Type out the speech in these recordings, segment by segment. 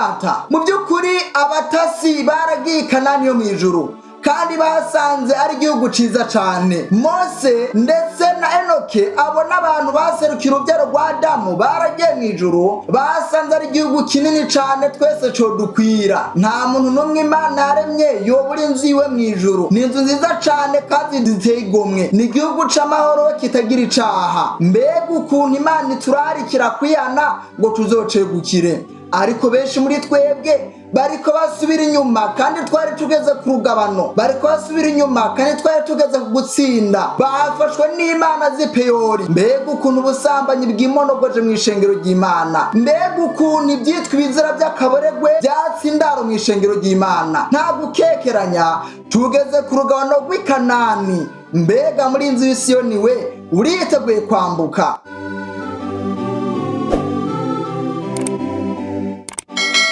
Data, mu by'ukuri abatasi baragiye i Kanani yo mu ijuru kandi basanze ari igihugu ciza cane. Mose ndetse na Enoke, abo n'abantu baserukira urubyaro rwa Adamu, baragiye mu ijuru, basanze ari igihugu kinini cane twese codukwira. Nta muntu n'umwe Imana yaremye yobura inzu iwe mu ijuru. Ni inzu nziza cane kandi ziteye igomwe, ni igihugu c'amahoro kitagira icaha. Mbega ukuntu Imana iturarikira kwihana ngo tuzocegukire, ariko benshi muri twebwe bariko basubira inyuma kandi twari tugeze ku rugabano, bariko basubira inyuma kandi twari tugeze ku gutsinda. Bafashwe n'imana z'ipeyori. Mbega ukuntu ubusambanyi bwimonogoje mu ishengero ry'Imana! Mbega ukuntu ibyitwa ibizira by'akaboregwe byatse indaro mu ishengero ry'Imana! Nta gukekeranya, tugeze ku rugabano rw'i Kanani. Mbega muri inzu y'Isiyoni we, uriteguye kwambuka?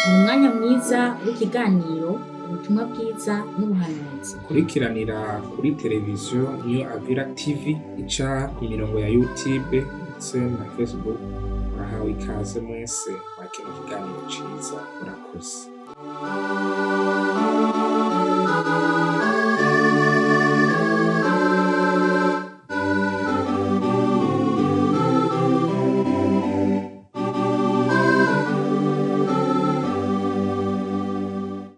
Ni umwanya mwiza w'ikiganiro Ubutumwa Bwiza n'Ubuhanuzi. Kurikiranira kuri televiziyo niyo Avira TV, ica ku mirongo ya YouTube ndetse na Facebook. Murahawe ikaze mwese mwa kino kiganiro ciza. Murakoze.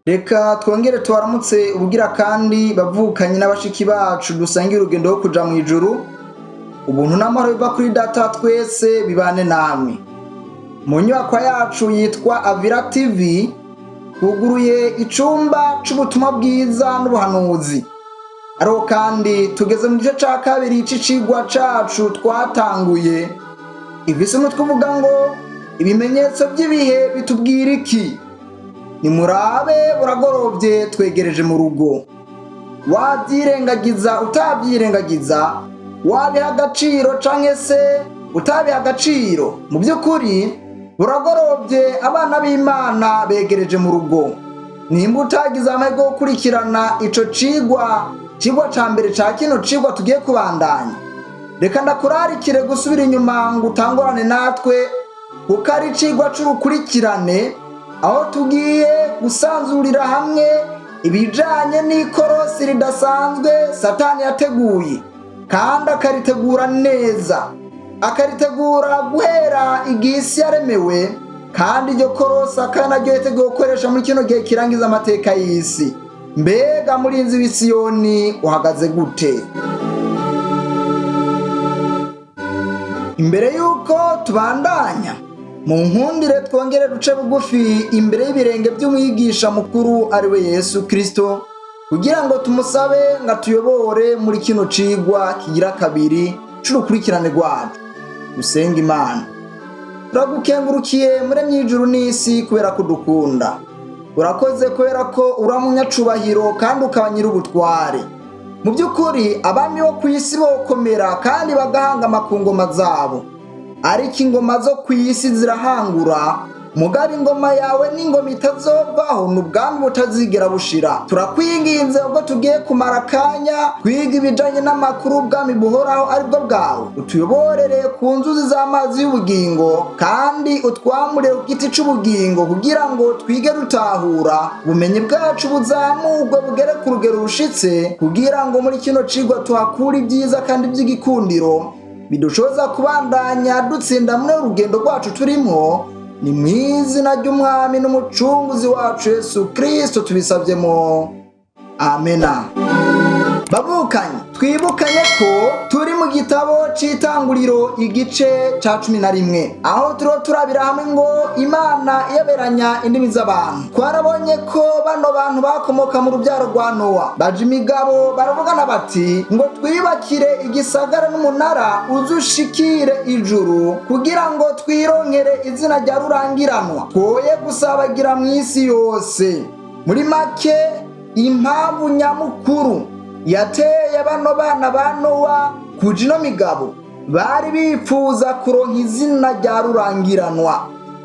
Reka twongere tubaramutse ubugira kandi, bavukanye n'abashiki bacu dusangiye urugendo rwo kuja mu ijuru. Ubuntu n'amahoro biva kuri Data twese bibane namwe. Mu nyubakwa yacu yitwa Avira TV huguruye icumba c'ubutumwa bwiza n'ubuhanuzi. Ariko kandi tugeze mu gice ca kabiri c'icigwa cacu twatanguye, ifise umutwe uvuga ngo: "Ibimenyetso by'ibihe bitubwira iki?" Nimurabe, buragorovye, twegereje mu rugo. Wabyirengagiza, utabyirengagiza, wabiha agaciro canke se utabiha agaciro, mu by'ukuri buragorovye, abana b'Imana begereje mu rugo. Nimba utagize amahirwe yo gukurikirana ico cigwa ca mbere ca kino cigwa tugiye kubandanya, reka ndakurarikire gusubira inyuma ngo utangurane natwe, kuko ari icigwa c'urukurikirane, aho tugiye gusanzurira hamwe ibijanye n'ikorosi ridasanzwe Satani yateguye, kandi akaritegura neza, akaritegura guhera igihe isi yaremewe, kandi iryo korosi akaba naryo yateguye gukoresha muri kino gihe kirangiza amateka y'isi. Mbega murinzi w'Isiyoni, uhagaze gute? Imbere y'uko tubandanya, mu nkundire twongere duce bugufi imbere y'ibirenge by'umwigisha mukuru, ari we Yesu Kirisito, kugira ngo tumusabe ngo atuyobore muri kino cigwa kigira kabiri c'urukurikirane rwacu. Dusenga Imana. Turagukengurukiye, Muremyi ijuru n'isi, kubera ko udukunda. Urakoze kubera ko uri umunyacubahiro kandi ukaba nyir'ubutware. Mu by'ukuri abami bo ku isi bokomera kandi bagahangama ku ngoma zabo, ariko ingoma zo ku isi zirahangura, mugaba ingoma yawe n'ingoma itazovaho, ni ubwami butazigera bushira. Turakwinginze, ubwo tugiye kumara akanya twiga ibijanye n'amakuru ubwami buhoraho aribwo bwawe, utuyoborere ku nzuzi z'amazi y'ubugingo, kandi utwamurire ku giti c'ubugingo, kugira ngo twige dutahura, ubumenyi bwacu buzamurwe bugere ku rugero rushitse, kugira ngo muri kino cigwa tuhakure ibyiza kandi by'igikundiro bidushoboza kubandanya dutsinda muri urugendo rwacu turimo. Ni mu izina ry'Umwami n'Umucunguzi wacu Yesu Kirisito tubisabyemo, amena. Bavukanye, twibukanye ko turi mu gitabo c'Itanguriro, igice ca 11, aho turiho turabira hamwe ngo Imana iyoberanya indimi z'abantu. Twarabonye ko bano bantu bakomoka mu rubyaro rwa Nowa baje imigabo, baravugana bati: "Ngo twiyubakire igisagara n'umunara uzushikire ijuru, kugira ngo twironkere izina rya rurangiranwa, twoye gusabagira mu isi yose." Muri make, impamvu nyamukuru yateye bano bana ba Nowa kuja ino migabo, bari bipfuza kuronka izina rya rurangiranwa,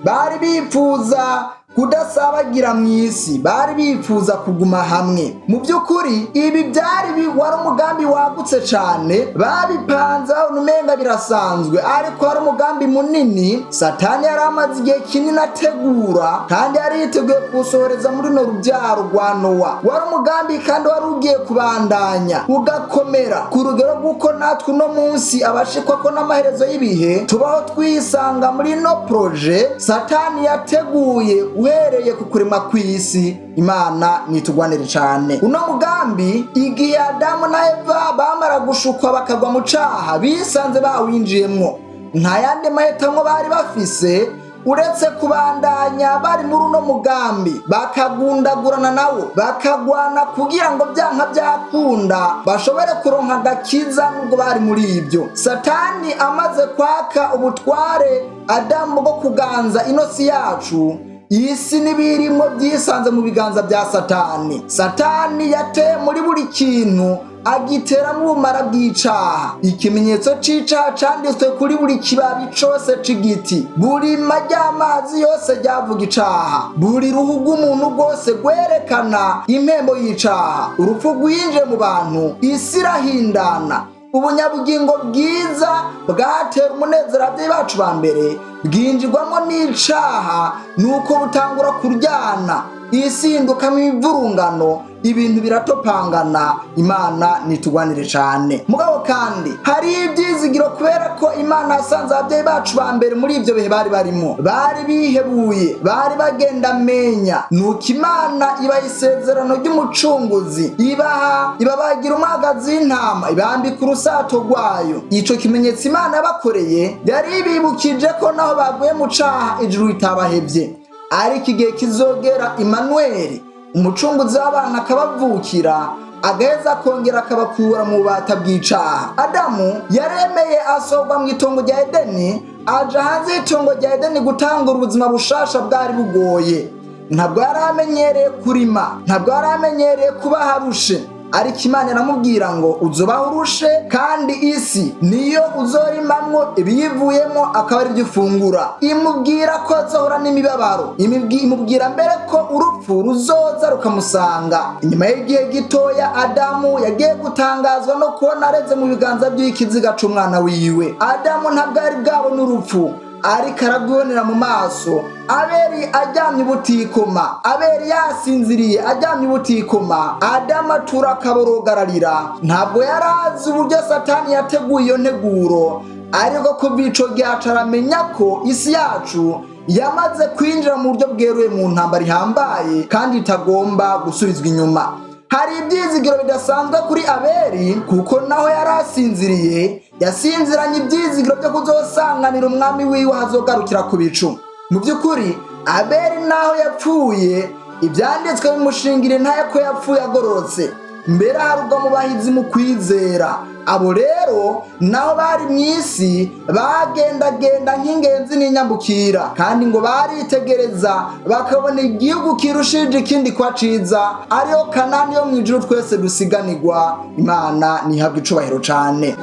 bari bipfuza Kudasabagira mu isi, bari bifuza kuguma hamwe. Mu by'ukuri ibi byari wari umugambi wagutse cane. Babipanze babona umenga birasanzwe, ariko hari umugambi munini Satani yari amaze igihe kinini ategura, kandi yari yiteguye kuwusohoreza muri runo rubyaro rwa Nowa. Wari umugambi kandi wari ugiye kubandanya ugakomera ku rugero rw'uko natwe uno munsi abashikwa ko n'amaherezo y'ibihe tubaho twisanga muri ino projet Satani yateguye uhereye ku kurema kw'isi. Imana nitugwanire cane. Uno mugambi, igihe Adamu na Eva bamara gushukwa bakagwa mu caha, bisanze bawinjiyemwo. Nta yandi mahitamwo bari bafise uretse kubandanya bari muri uno mugambi, bakagundagurana nawo, bakagwana kugira ngo byanka byakunda bashobore kuronka agakiza nubwo bari muri ibyo. Satani amaze kwaka ubutware Adamu bwo kuganza ino si yacu, isi n'ibirimwo byisanze mu biganza bya Satani. Satani yateye muri buri kintu, agiteramo ubumara bw'icaha. Ikimenyetso c'icaha canditswe kuri buri kibabi cose c'igiti. Buri ry'amazi yose ryavuga icaha. Buri ruhu rw'umuntu rwose rwerekana impembo y'icaha. Urupfu rwinjiye mu bantu, isi irahindana. Ubunyabugingo bwiza bwatera umunezero ababyeyi bacu ba mbere bwinjirwamo n'icaha, nuko butangura kuryana, isi ihindukamo imivurungano, ibintu biratopangana. Imana nitugwanire cane. Mugabo kandi hari ibyizigiro, kubera ko Imana yasanze ababyeyi bacu ba mbere muri ibyo bihe bari barimo, bari bihebuye, bari bagenda menya. Nuko Imana ibaha isezerano ry'Umucunguzi, ibaha, ibabagira umwagazi w'intama, ibambika urusato rwayo. Ico kimenyetso Imana yabakoreye yari ibibukije ko naho baguye mu caha, ijuru ritabahevye, ariko igihe kizogera Imanuweli, Umucunguzi w'abantu, akabavukira, agaheza akongera akabakura mu bubata bw'icaha. Adamu yaremeye asohorwa mu itongo rya Edeni, aja hanze y'itongo rya Edeni gutangura ubuzima bushasha bwari bugoye. Ntabwo yari amenyereye kurima, ntabwo yari amenyereye kuba harushe, ariko Imana iramubwira ngo: "Uzobaho urushe, kandi isi niyo uzorimamwo, ibiyivuyemo akaba ari byo ufungura." Imubwira ko azohora n'imibabaro, imubwira mbere ko urupfu ruzoza rukamusanga. Inyuma y'igihe gitoya, Adamu yagiye gutangazwa no kubona areze mu biganza by'ikiziga c'umwana wiwe. Adamu ntabwo yari bwabona urupfu, ariko arabwibonera mu maso. Abeli aryamye ubutikoma, Abeli yasinziriye aryamye ubutikoma, Adamu atura akaborogararira. Ntabwo yari azi uburyo Satani yateguye iyo nteguro, ariko kuva ico gihe aca aramenya ko isi yacu yamaze kwinjira mu buryo bweruye mu ntambara ihambaye kandi itagomba gusubizwa inyuma. Hari ibyizigiro bidasanzwe kuri Abeli, kuko naho yari asinziriye, yasinziranye ibyizigiro byo kuzosanganira Umwami wiwe azogarukira ku bicu. Mu by'ukuri Abeli naho yapfuye, ibyanditswe bimushingira intahe ko yapfuye agororotse, mbere aharugwa mu bahizi mu kwizera. Abo rero naho bari mu isi, bagendagenda nk'ingenzi n'inyambukira, kandi ngo baritegereza bakabona igihugu kirushije ikindi kwa ciza, ariyo Kanani yo mu ijuru twese dusiganirwa. Imana ntihabwe icubahiro cane.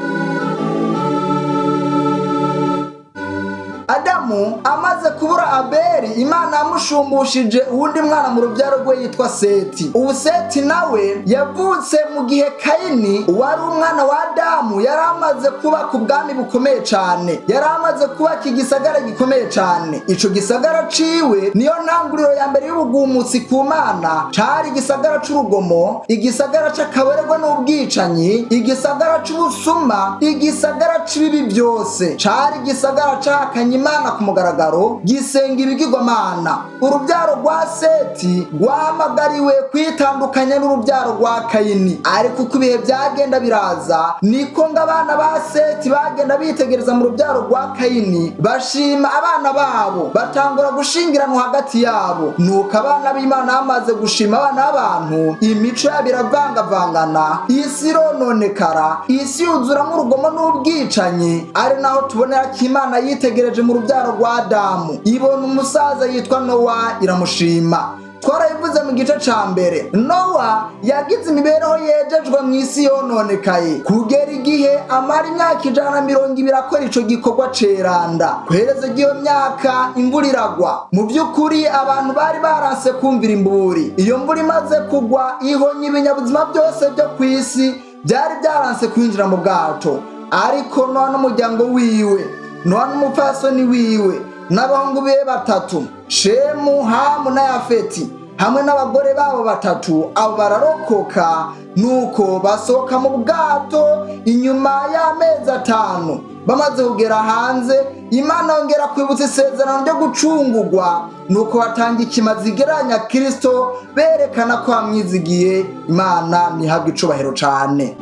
Adamu amaze kubura Abeli, Imana yamushumbushije uwundi mwana mu rubyaro rwe yitwa Seti. Ubu Seti nawe yavutse mu gihe Kayini, wari umwana wa Adamu, yari amaze kubaka ubwami bukomeye cane, yari amaze kubaka igisagara gikomeye cane. Ico gisagara ciwe niyo ntanguriro ya mbere y'ubugumutsi ku Mana. Cari igisagara c'urugomo, igisagara c'akabererwa n'ubwicanyi, igisagara c'ubusuma, igisagara c'ibibi byose. Cari igisagara cahakanye Imana ku mugaragaro, gisenga ibigirwamana. Urubyaro rwa Seti rwahamagariwe kwitandukanya n'urubyaro rwa Kayini, ariko uko ibihe byagenda biraza, niko ngo abana ba Seti bagenda bitegereza mu rubyaro rwa Kayini, bashima abana babo, batangura gushingiranwa hagati yabo. Nuko abana b'Imana bamaze gushima abana b'abantu, imico yabo iravangavangana, isi irononekara, isi yuzuramo urugomo n'ubwicanyi. Ari naho tubonera ko Imana yitegereje mu rubyaro rwa Adamu, ibona umusaza yitwa Nowa, iramushima. Twarabivuze mu gice ca mbere. Nowa yagize imibereho yejejwe mu isi yononekaye, kugera igihe amara imyaka 120 akora ico gikorwa ceranda. Kwerezo ry'iyo myaka imvura iragwa. Mu by'ukuri abantu bari baranse kumvira imburi. Iyo mvura imaze kugwa ihonya ibinyabuzima byose byo ku isi byari byaranse kwinjira mu bwato. Ariko Nowa n'umuryango wiwe, Nowa n'umupfasoni wiwe n'abahungu be batatu, Shemu, Hamu na Yafeti, hamwe n'abagore babo batatu, abo bararokoka. Nuko basohoka mu bwato inyuma y'amezi 5. Bamaze kugera hanze, Imana yongera kwibutsa isezerano ryo gucungurwa. Nuko batanga ikimazi igereranya Kristo, berekana ko bamwizigiye. Imana ntihabwe icubahiro cane.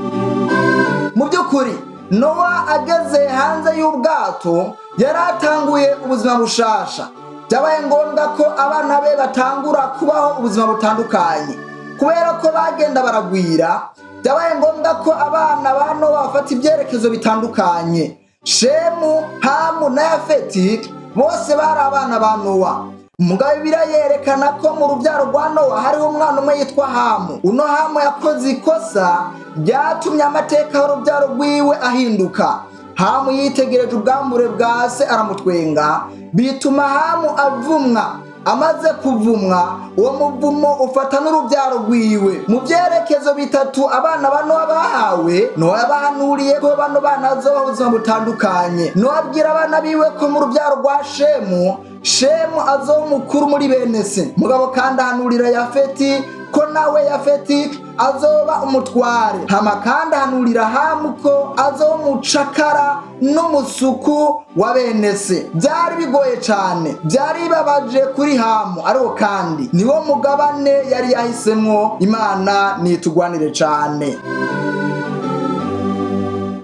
Mu by'ukuri Nowa ageze hanze y'ubwato yari atanguye ubuzima bushasha. Byabaye ngombwa ko abana be batangura kubaho ubuzima butandukanye kubera ko bagenda baragwira. Byabaye ngombwa ko abana ba Nowa bafata ibyerekezo bitandukanye. Shemu, Hamu na Yafeti bose bari abana ba Nowa. Mugabo Bibiliya yerekana ko mu rubyaro rwa Nowa hariho umwana umwe yitwa Hamu. Uno Hamu yakoze ikosa ryatumye amateka y'urubyaro rwiwe ahinduka. Hamu yitegereje ubwambure bwa se aramutwenga, bituma Hamu avumwa. Amaze kuvumwa, uwo muvumo ufata n'urubyaro rwiwe. Mu byerekezo bitatu abana ba Nowa bahawe, Nowa yabahanuriye ko bano bana bazobaho ubuzima butandukanye. Nowa abwira abana biwe ko mu rubyaro rwa Shemu, Shemu azoba umukuru muri bene se. Mugabo kandi ahanurira Yafeti ko nawe Yafeti azoba umutware. Hama kandi ahanurira Hamu ko azoba umucakara n'umusuku wa bene se. Byari bigoye cane, byari bibabaje kuri Hamu, ariko kandi niwo mugabane yari yahisemwo. Imana nitugwanire cane.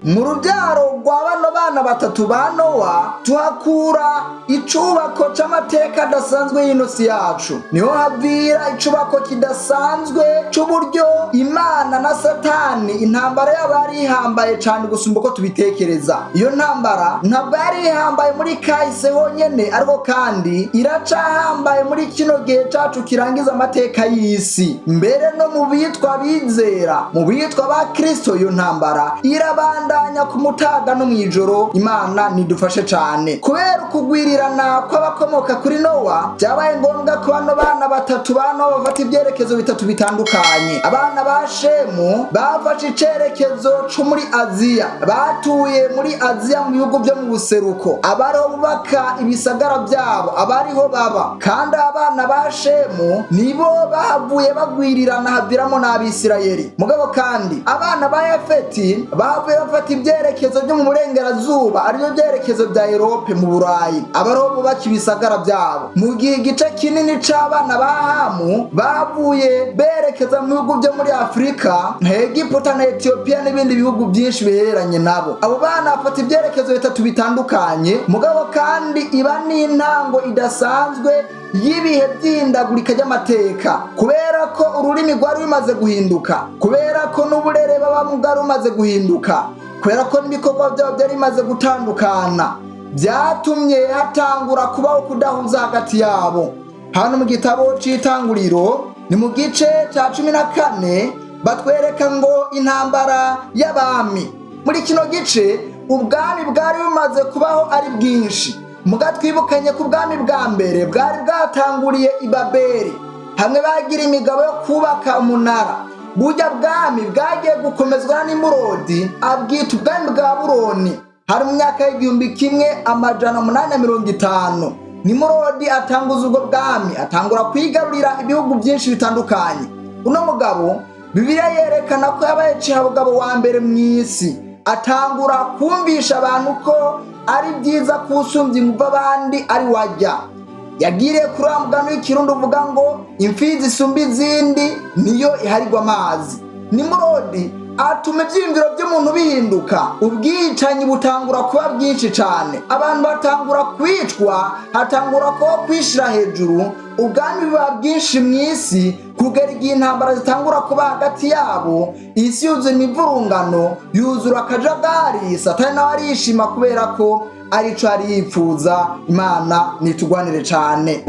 Mu rubyaro rwa bano bana batatu ba Nowa tuhakura icubako c'amateka adasanzwe y'inosi yacu. Niho havira icubako kidasanzwe c'uburyo Imana na Satani intambara yabo yari ihambaye cane gusumba uko tubitekereza. Iyo ntambara ntabwo yari ihambaye muri kahise honyene, ariko kandi iracahambaye muri kino gihe cacu kirangiza amateka y'isi. Mbere no mu bitwa bizera, mu bitwa ba Kristo, iyo ntambara irabandanya ku mutaga no mw'ijoro. Imana nidufashe cane. Kubera ukugwirirana kw'abakomoka kuri Nowa, byabaye ngombwa ko bano bana batatu ba Nowa bafata ibyerekezo bitatu bitandukanye. Abana ba Shemu bafashe icerekezo co muri Aziya, batuye muri Aziya mu bihugu byo mu buseruko, abariho bubaka ibisagara byabo, abariho baba. Kandi abana ba Shemu nibo bahavuye bagwirirana, haviramo n'Abisirayeli. Mugabo kandi abana ba Yafeti bavuye bafata ibyerekezo byo mu burengerazuba, aribyo byerekezo bya Erope mu Burayi, abariho bubaka ibisagara byabo, mu gihe igice kinini c'abana ba Hamu bavuye berekeza mu bihugu byo muri Afurika nka Egiputa na Etiyopiya n'ibindi bihugu byinshi bihereranye nabo. Abo bana bafata ibyerekezo bitatu bitandukanye. Mugabo kandi iba n'intango idasanzwe y'ibihe by'ihindagurika ry'amateka, kubera ko ururimi rwari rumaze guhinduka, kubera ko n'uburere babamo bwari bumaze guhinduka, kubera ko n'ibikorwa byabo byari bimaze gutandukana. Byatumye hatangura kubaho kudahuza hagati yabo. Hano mu gitabo c'Itanguriro, ni mu gice ca 14, batwereka ngo intambara y'abami. Muri kino gice ubwami bwari bumaze kubaho ari bwinshi. Muga twibukanye ko ubwami bwa mbere bwari bwatanguriye i Babeli, hamwe bagira imigabo yo kubaka umunara. Burya bwami bwagiye gukomezwa na Nimurodi, abwita ubwami bwa Buroni. Hari mu myaka y'1850. Nimurodi atanguza ubwo bwami, atangura kwigarurira ibihugu byinshi bitandukanye. Uno mugabo Bibiliya yerekana ko yabaye cihabugabo wa mbere mu isi. Atangura kumvisha abantu ko ari byiza kusumbya inguvu abandi ari wajya. Yagiriye kuri wa mugani w'ikirundi uvuga ngo imfizi isumba izindi niyo iharigwa amazi. Nimurodi atuma ibyiyumviro by'umuntu bihinduka, ubwicanyi butangura kuba bwinshi cyane, abantu batangura kwicwa, hatangura kuba kwishira hejuru, ubwami buba bwinshi mu isi, kugera igihe intambara zitangura kuba hagati yabo. Isi yuzura imivurungano, yuzura akajagari. Satani nawe arishima kubera ko arico yari yipfuza. Imana nitugwanire cane.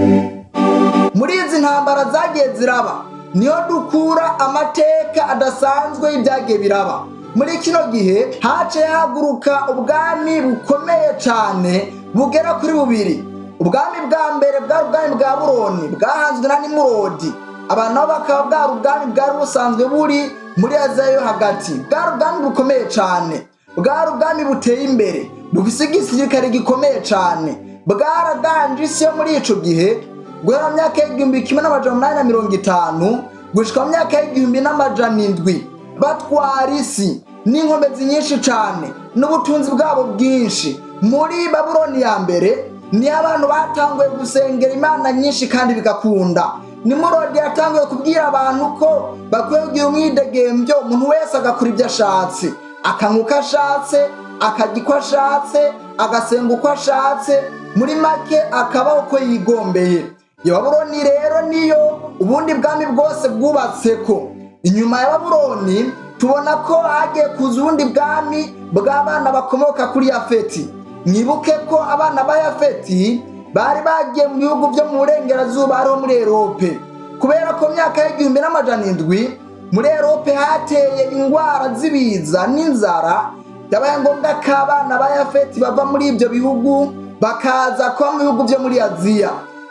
Muri izi ntambara zagiye ziraba niyo dukura amateka adasanzwe y'ibyagiye biraba. Muri kino gihe haciye haguruka ubwami bukomeye cyane bugera kuri bubiri. Ubwami bwa mbere bwari ubwami bwa Buroni bwahanzwe na Nimurodi. Abantu nabo bakaba bwari ubwami bwari busanzwe buri muri Aziya yo hagati. Bwari ubwami bukomeye cyane, bwari ubwami buteye imbere, bufise igisirikare gikomeye cyane, bwaraganje isi yo muri ico gihe guhera mu myaka y'1850 gushika mu myaka y'1700, batwara isi n'inkomezi nyinshi cyane n'ubutunzi bwabo bwinshi. Muri Babuloni ya mbere niyo abantu batanguye gusengera imana nyinshi kandi bigakunda. Nimurodi yatanguye kubwira abantu ko bakwiye kugira umwidegembyo, umuntu wese agakora ibyo ashatse, akanywa uko ashatse, akarya uko ashatse, agasenga uko ashatse, muri make akabaho uko yigombeye. Iyo Babuloni rero niyo ubundi bwami bwose bwubatse ko. Inyuma ya Babuloni tubona ko hagiye kuza ubundi bwami bw'abana bakomoka kuri Yafeti. Mwibuke ko abana ba Yafeti bari bagiye mu bihugu byo mu burengerazuba, ariho muri Erope, kubera ko mu myaka y'1700 muri Erope hateye indwara z'ibiza n'inzara. Byabaye ngombwa ko abana ba Yafeti bava muri ibyo bihugu bakaza kuba mu bihugu byo muri Aziya.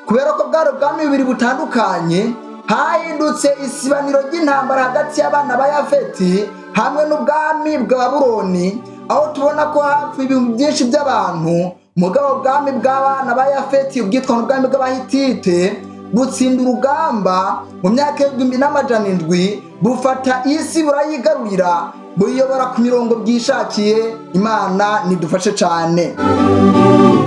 Kubera ko bwari ubwami bubiri butandukanye, hahindutse isibaniro ry'intambara hagati y'abana ba Yafeti hamwe n'ubwami bwa Babuloni, aho tubona ko hapfa ibihumbi byinshi by'abantu. Mugabo ubwami bw'abana ba Yafeti, ubwitwa n'ubwami bw'Abahitite, butsinda urugamba mu myaka y'1700, bufata isi burayigarurira, buyobora ku mirongo bwishakiye. Imana nidufashe cyane.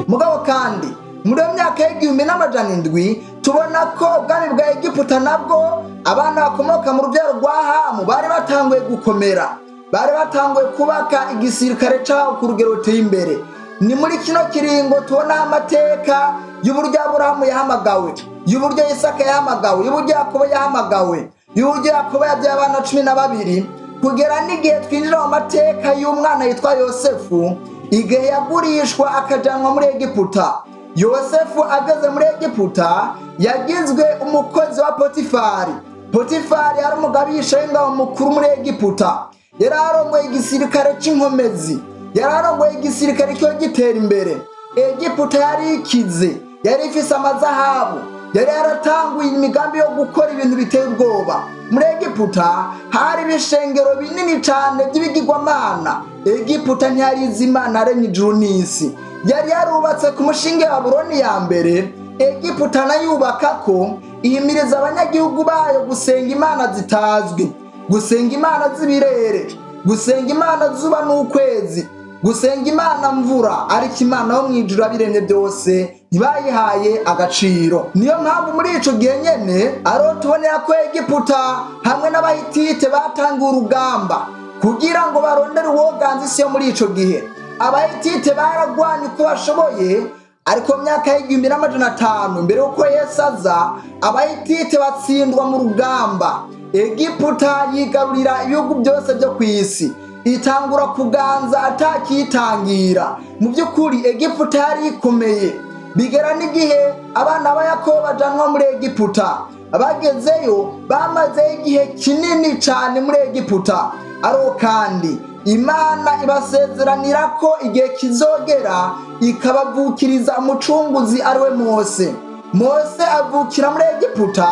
Mugabo kandi muri iyo myaka y'1700 tubona ko ubwami bwa Egiputa nabwo, abana bakomoka mu rubyaro rwa Hamu, bari batanguye gukomera, bari batanguye kubaka igisirikare cyabo ku rugero ruteye imbere. Ni muri kino kiringo tubonaho amateka y'uburyo Aburahamu yahamagawe, y'uburyo Isaka yahamagawe, y'uburyo Yakobo yahamagawe, y'uburyo Yakobo yabyaye abana 12, kugera n'igihe twinjira mu mateka y'umwana yitwa Yosefu, igihe yagurishwa akajanwa muri Egiputa. Yosefu ageze muri Egiputa yagizwe umukozi wa Potifari. Potifari yari umugabisha w'ingabo mukuru muri Egiputa, yari arongoye igisirikare c'inkomezi, yari arongoye igisirikare cyo gitera imbere. Egiputa yari ikize, yari ifise amazahabu, yari yaratanguye imigambi yo gukora ibintu biteye ubwoba. Muri Egiputa hari ibishengero binini cane by'ibigirwamana. Egiputa ntiyari izi Imana yaremye ijuru n'isi. Yari yarubatse ku mushinge wa Babuloni ya mbere. Egiputa nayubaka ko ihimiriza abanyagihugu bayo gusenga imana zitazwi, gusenga imana z'ibirere, gusenga imana zuba n'ukwezi, gusenga imana mvura, ariko Imana yo mu ijuru abiremye byose ntibayihaye agaciro. Niyo mpamvu muri ico gihe nyene ariho tubonera ko Egiputa hamwe n'Abahitite batanguye urugamba kugira ngo barondere uwoganza isi yo muri ico gihe. Abahitite baragwanye uko bashoboye, ariko mu myaka y'1500 mbere y'uko Yesu aza, Abahitite batsindwa mu rugamba. Egiputa yigarurira ibihugu byose byo ku isi, itangura kuganza atakiyitangira. Mu by'ukuri Egiputa yari ikomeye, bigera n'igihe abana ba Yakobo bajanwa muri Egiputa. Bagezeyo bamazeyo igihe kinini cyane muri Egiputa, ariko kandi Imana ibasezeranira ko igihe kizogera ikabavukiriza umucunguzi, ariwe Mose. Mose avukira muri Egiputa,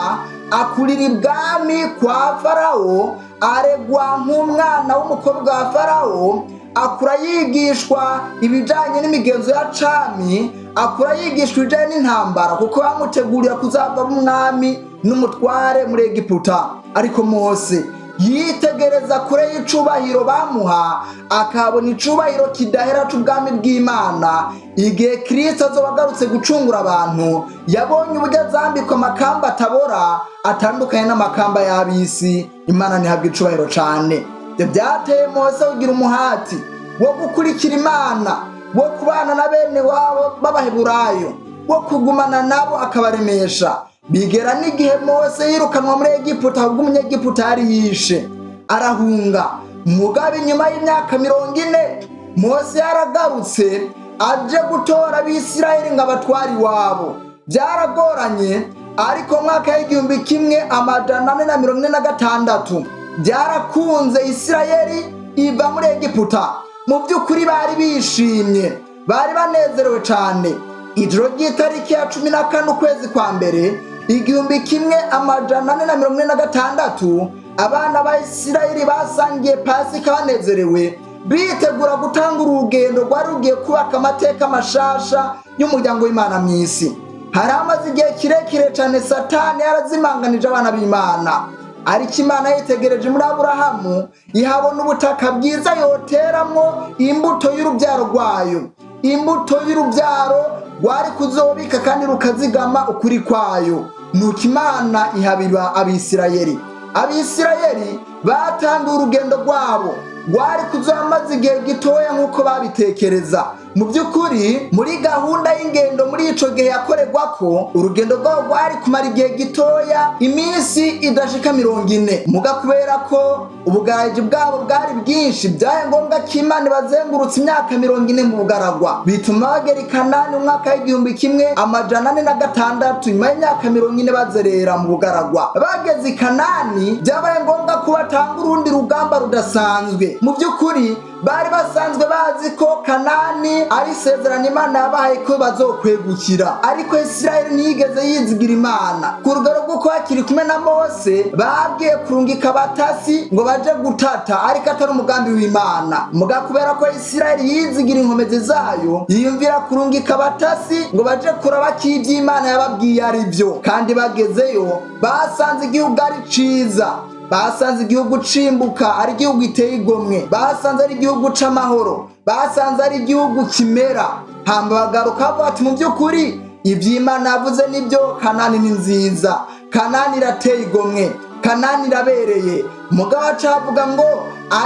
akurira ibwami kwa Farawo, aregwa nk'umwana w'umukobwa wa Farawo, akura yigishwa ibijyanye n'imigenzo ya cami, akura yigishwa ibijyanye n'intambara, kuko bamutegurira kuzava umwami n'umutware muri Egiputa. Ariko Mose yitegereza kure y'icubahiro bamuha, akabona icubahiro kidahera c'ubwami bw'Imana igihe Kristo azoba agarutse gucungura abantu. Yabonye uburyo azambikwa amakamba atabora, atandukanye n'amakamba y'ab'isi. Imana ntihabwa icubahiro cane. Ibyo byateye Mose kugira umuhati wo gukurikira Imana, wo kubana na bene wabo b'Abaheburayo, wo kugumana nabo akabaremesha. Bigera n'igihe Mose yirukanwa muri Egiputa ahubwo umunyegiputa yari yishe, arahunga. Mugabe inyuma y'imyaka 40 Mose yaragarutse aje gutora Abisirayeli ngo abatware iwabo. Byaragoranye, Ariko mu mwaka w'1446 byarakunze, Isirayeli iva muri Egiputa. Mu by'ukuri bari bishimye, bari banezerewe cyane. Ijoro ry'itariki ya 14 ukwezi kwa mbere 1446, abana ba Isirayeli basangiye Pasika banezerewe, bitegura gutanga urugendo rwari rugiye kubaka amateka mashasha y'umuryango w'Imana mu isi. Hari hamaze igihe kirekire cyane Satani yarazimanganije abana b'Imana, ariko Imana yitegereje muri Aburahamu ihabona ubutaka bwiza yoteramwo imbuto y'urubyaro rwayo, imbuto y'urubyaro rwari kuzobika kandi rukazigama ukuri kwayo. Nuko Imana ihabiba Abisirayeli. Abisirayeli batangiye urugendo rwabo rwari kuzamaze igihe gitoya nk'uko babitekereza. Mu by'ukuri, muri gahunda y'ingendo muri ico gihe yakorerwa ko urugendo rwabo rwari kumara igihe gitoya, iminsi idashika 40. Muga kubera ko ubugaraji bwabo bwari bwinshi, byabaye ngombwa ko Imana ibazengurutse imyaka 40 mu bugaragwa, bituma bagera i Kanani mu mwaka w'1406, nyuma y'imyaka 40 bazerera mu bugaragwa. Bageze i Kanani, byabaye ngombwa ko batanga urundi rugamba rudasanzwe. Mu by'ukuri bari basanzwe bazi ko Kanani ari isezerano Imana yabahaye ko bazokwegukira, ariko Isirayeli ntiyigeze yizigira Imana ku rugero rw'uko bakiri kumwe na Mose babwiye kurungika abatasi ngo baje gutata, ariko atari umugambi w'Imana. Muga kubera ko Isirayeli yizigira inkomezi zayo, yiyumvira kurungika abatasi ngo baje kuraba ko ibyo Imana yababwiye ari byo. Kandi bagezeyo basanze igihugu ari ciza, basanze igihugu cimbuka, ari igihugu giteye igomwe, basanze ari igihugu c'amahoro, basanze ari igihugu kimera. Hamba bagaruka bavuga ati: "Mu by'ukuri ivy'Imana yavuze nibyo, Kanani ni nziza, Kanani irateye igomwe, Kanani irabereye." Mugabo aca avuga ngo: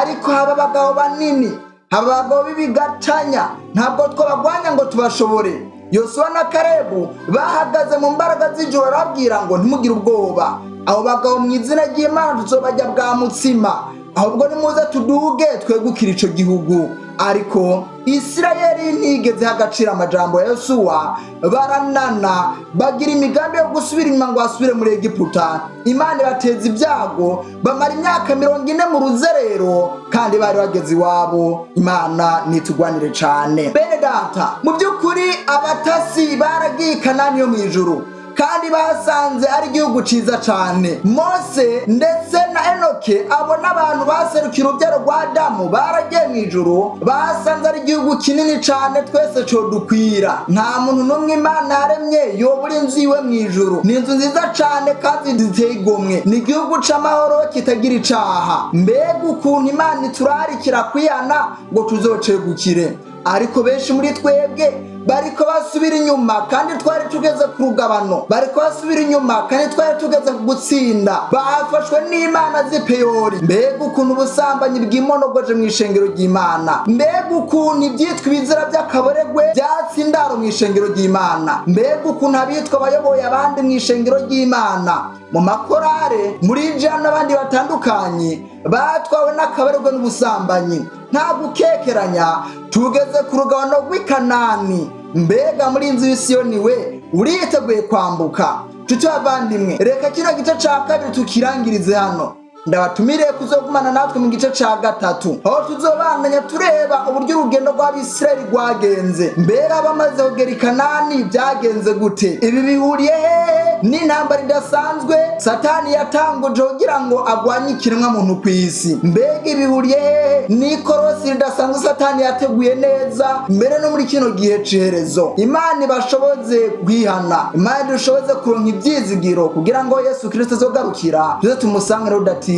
"Ariko haba abagabo banini, haba abagabo b'ibigatanya, ntabwo twabagwanya ngo tubashobore." Yosuwa na Karebu bahagaze mu mbaraga z'ijoro, arababwira ngo: "Ntimugire ubwoba, abo bagabo mu izina ry'Imana tuzobajya bwa mutsima, ahubwo nimuze tuduge twegukire ico gihugu." Ariko Isirayeli ntiyigeze iha agaciro amajambo ya Yosuwa, baranana, bagira imigambi yo gusubira inyuma ngo basubire muri Egiputa. Imana ibateza ibyago, bamara imyaka 40 mu ruzerero kandi bari bageze iwabo. Imana nitugwanire cane. Bene data, mu by'ukuri abatasi baragiye i Kanani yo mu ijuru kandi basanze ari igihugu ciza cane. Mose ndetse na Enoke, abo n'abantu baserukira urubyaro rwa Adamu, baragiye mu ijuru, basanze ari igihugu kinini cane twese codukwira. Nta muntu n'umwe Imana yaremye yobura inzu iwe mu ijuru. Ni inzu nziza cane kandi ziteye igomwe, ni igihugu c'amahoro kitagira icaha. Mbega ukuntu Imana iturarikira kwihana ngo tuzocegukire, ariko benshi muri twebwe bariko basubira inyuma kandi twari tugeze ku rugabano, bariko basubira inyuma kandi twari tugeze ku gutsinda. Bafashwe n'imana z'Ipeyori. Mbega ukuntu ubusambanyi bwimonogoje mu ishengero ry'Imana! Mbega ukuntu ibyitwa ibizira by'akaboregwe byatse indaro mu ishengero ry'Imana! Mbega ukuntu abitwa abayoboye abandi mu ishengero ry'Imana, mu makorare, muri jana n'abandi batandukanye, batwawe n'akaboregwe n'ubusambanyi! Nta gukekeranya, tugeze ku rugabano rw'i Kanani. Mbega muri inzu y'Isiyoni we, uriteguye kwambuka? Tuti bavandimwe, reka kino gice ca kabiri tukirangirize hano. Ndabatumiriye kuzogumana natwe mu gice ca gatatu, aho tuzobandanya tureba uburyo urugendo rw'Abisirayeli rwagenze. Mbega bamaze kugera i Kanani byagenze gute? Ibi bihuriye hehe n'intambara idasanzwe Satani yatanguje kugira ngo agwanye ikiremwa muntu ku isi? Mbega ibihuriye hehe n'ikorosi ridasanzwe Satani yateguye neza mbere no muri kino gihe c'iherezo? Imana ibashoboze kwihana, Imana idushoboze kuronka ibyizigiro kugira ngo Yesu Kristo azogarukira tuze tumusange rudatinya.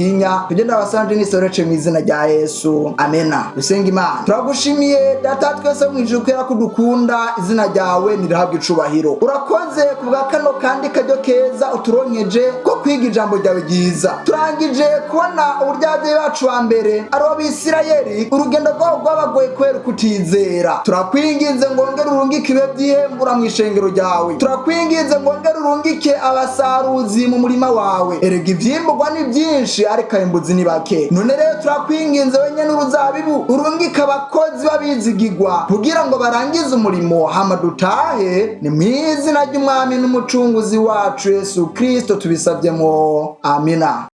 Tugenda abasanje n'isorece mu izina rya Yesu, amena. Dusenga Imana. Turagushimiye Data twese mu ijuru kubera ko udukunda, izina ryawe nirihabwa icubahiro. Urakoze kubwa kano kandi karyo keza uturonkeje ko kwiga ijambo ryawe ryiza. Turangije kubona uburyo ababyeyi bacu ba mbere ari Abisirayeli urugendo rwabo rwabagoye kubera kutizera. Turakwinginze ngo wongere urungike ibihe by'ihembura mu ishengero ryawe. Turakwinginze ngo wongere urungike abasaruzi mu murima wawe. Erega ivyimburwa ni byinshi, ariko abimbuzi ni bake. None rero turakwinginze, wenyene uruzabibu, urungike abakozi b'abizigigwa kugira ngo barangize umurimo, hama dutahe. Ni mu izina ry'Umwami n'Umucunguzi wacu. wacu Yesu Kristo tubisabyemo, amina.